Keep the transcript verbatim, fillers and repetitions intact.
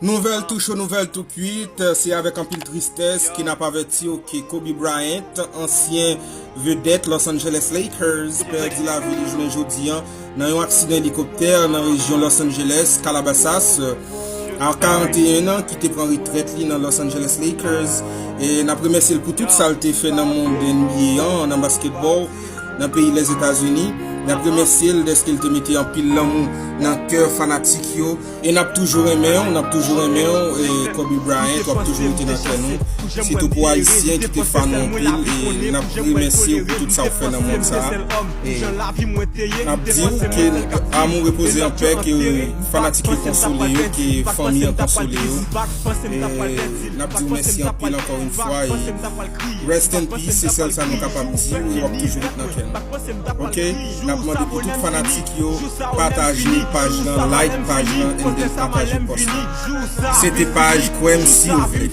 Nouvèl tou cho, nouvèl tou kwit, se avèk anpil tristès ke n ap avèti w ke Kobe Bryant, ansyen vedèt Los Angeles Lakers, pèdi lavi li jounen jodi a nan yon aksidan elikoptè nan rejyon Los Angeles, Calabasas, a karannteyen an, ki te pran retrèt li nan Los Angeles Lakers. E n ap remèsye l pou tout sa l te fè nan mond N B A an, nan basketball, nan peyi Lèzetazini. N ap remèsye l dèske l te mete anpil lanmou nan kè fanatik yo. E n ap toujou renmen w, n ap toujou renmen w, e Kobe Bryant, w ap toujou rete nan kè nou. Sitou pou Ayisyen ki te fan ou anpil, e n ap remèsye w pou tout sa w fè nan mond sa a. E n ap di w ke amou repoze an pè, ke fanatik yo konsole yo, ke fanmi an konsole yo. E n ap di w mèsi anpil ankò yon fwa, e rest in peace, se sèl sa nou kapab di w, e w ap toujou ret nan kè nou. Ok? N ap mande pou tout fanatik yo pataje paj lan, like paj lan, and then pataje post lan. Se te paj Kwè m si w vle.